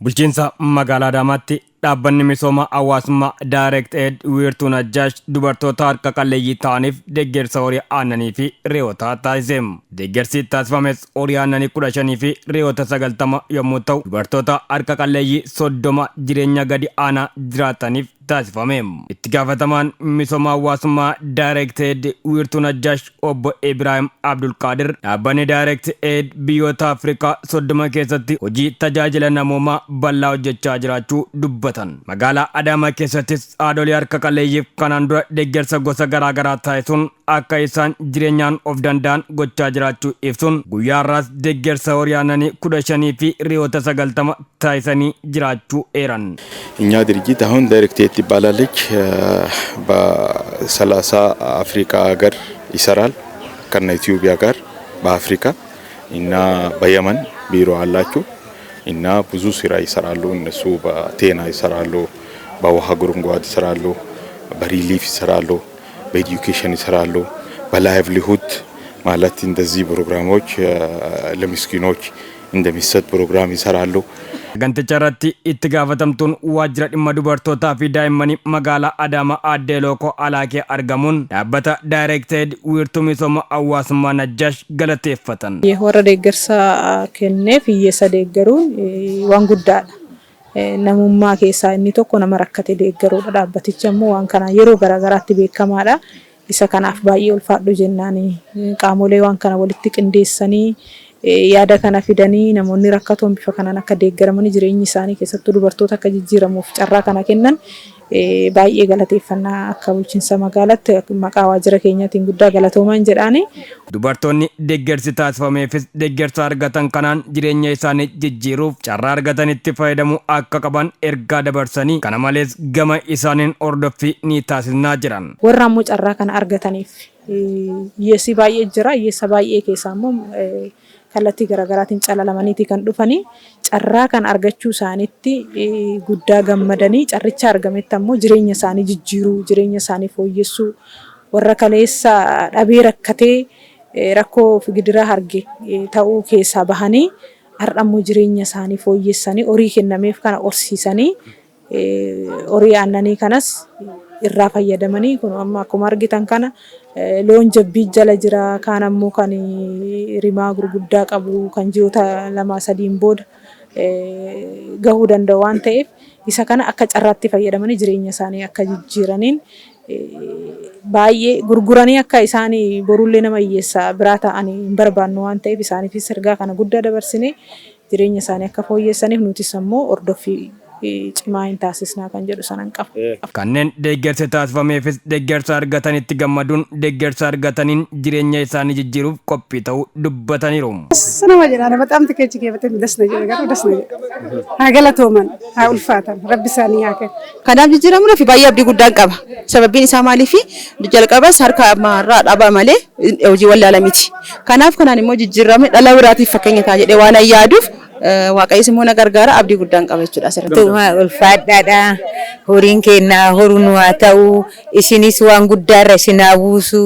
Bulchiinsa magaalaa Adaamaatti dhaabbanni misooma hawaasummaa Direct Aid wiirtuu Najjaash dubartoota harka qalleeyyii ta'aniif deeggarsa horii aannanii fi re'ootaa taasise. Deeggarsi taasifames horii aannanii 15 fi re'oota 90 yommuu ta'u, dubartoota harka qalleeyyii 30 jireenya gadi aanaa jiraataniif taasifame. Itti gaafatamaan misooma hawaasummaa Direct Aid wiirtuu Najjaash obbo Ibraahim Abdulqaadir dhaabbanni Direct Aid biyyoota Afrikaa 30 keessatti hojii tajaajila namoomaa bal'aa hojjechaa jiraachuu dubbatan. Magaalaa Adaamaa keessattis haadholii harka qalleeyyiif kanaan dura deeggarsa gosa garaagaraa taasisuun akka isaan jireenyaan of danda'an gochaa jiraachuu ibsuun guyyaa har'aas deeggarsa horii aannanii 15 fi re'oota 90 taasisanii jiraachuu eeran. እኛ ድርጅት አሁን ዳይሬክት ኤድ ትባላለች። በ30 አፍሪካ ሀገር ይሰራል ከነ ኢትዮጵያ ጋር በአፍሪካ እና በየመን ቢሮ አላቸው እና ብዙ ስራ ይሰራሉ። እነሱ በጤና ይሰራሉ፣ በውሃ ጉድጓድ ይሰራሉ፣ በ relief ይሰራሉ፣ በ education ይሰራሉ፣ በ livelihood ማለት እንደዚህ ፕሮግራሞች ለምስኪኖች እንደሚሰጥ ፕሮግራም ይሰራሉ። Saganticha irratti itti gaafatamtuun waajjira dhimma dubartootaa fi daa'immanii magaalaa Adaamaa Aaddee Lookoo Alaakee argamuun dhaabbata Direct Aid wiirtuu misooma hawaasummaa Najjaash galateeffatan. Warra deeggarsa kenneef hiyyeessa deeggaruun waan guddaadha. Namummaa keessaa inni tokko nama rakkate deeggaruudha. Dhaabbatichi ammoo waan kana yeroo garaagaraatti beekamaadha. Isa kanaaf baay'ee ulfaadhu jennaan qaamolee waan kana walitti qindeessanii yaada kana fidanii namoonni rakkatoon bifa kanaan akka deeggaramanii jireenyi isaanii keessattuu dubartoota akka jijjiiramuuf carraa kana kennan baay'ee galateeffannaa akka bulchiinsa magaalaatti maqaa waajjira keenyaatiin guddaa galatooman jedhaani. Dubartoonni deeggarsi taasifameefis deeggarsa argatan kanaan jireenya isaanii jijjiiruuf carraa argatanitti fayyadamuu akka qaban ergaa dabarsanii kana malees gama isaaniin hordoffii ni taasisnaa jiran. Warra ammoo carraa kana argataniif hiyyeessi baay'ee jira. Hiyyeessa baay'ee keessaa immoo kallattii garaagaraatiin calalamaniiti kan dhufanii carraa kan argachuu isaaniitti guddaa gammadanii carricha argametti ammoo jireenya isaanii jijjiiruu, jireenya isaanii fooyyessuu, warra kaleessa dhabee rakkatee rakkoo gidiraa arge ta'uu keessaa bahanii har'a ammoo jireenya isaanii fooyyessanii horii kennameef kana horsiisanii horii aannanii kanas irraa fayyadamanii kun amma akkuma argitan kana loon jabbii jala jira, kaan ammoo kan rimaa gurguddaa qabu kan ji'oota 2-3n booda gahuu danda'u waan ta'eef isa kana akka carraatti fayyadamanii jireenya isaanii akka jijjiiraniin baay'ee gurguranii akka isaan borullee nama hiyyeessa biraa ta'anii hin barbaannu waan ta'eef isaaniifis ergaa kana guddaa dabarsine jireenya isaanii akka fooyyessaniif nutis ammoo hordoffii cimaa hin taasisnaa kan jedhu sanan qaba. Kanneen deeggarsa taasifameefis deeggarsa argatanitti gammaduun deeggarsa argataniin jireenya isaanii jijjiiruuf qophii ta'uu dubbataniiru. Nama jedha በጣም ትከች በጣም ደስ ነው jedha ደስ ነው jedha haa galatooman, haa ulfaatan, rabbi isaanii haa kennu. Kanaaf jijjiiramuudhaaf baay'ee abdii guddaan qaba. Sababiin isaa maaliif jalqabas harka ammaarraa dhaba malee hojii wallaala miti. Kanaaf kanaan immoo jijjiirame dhala biraatiif fakkeenya ta'a jedhee waan yaaduuf Waaqayyos immoo na gargaara, abdii guddaan qaba jechuudha asirratti. Tuma ulfaadhaadha. Horiin kennaa horuu nu haa ta'u. Isinis waan guddaarra isin haa buusu.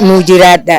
Nu jiraadha.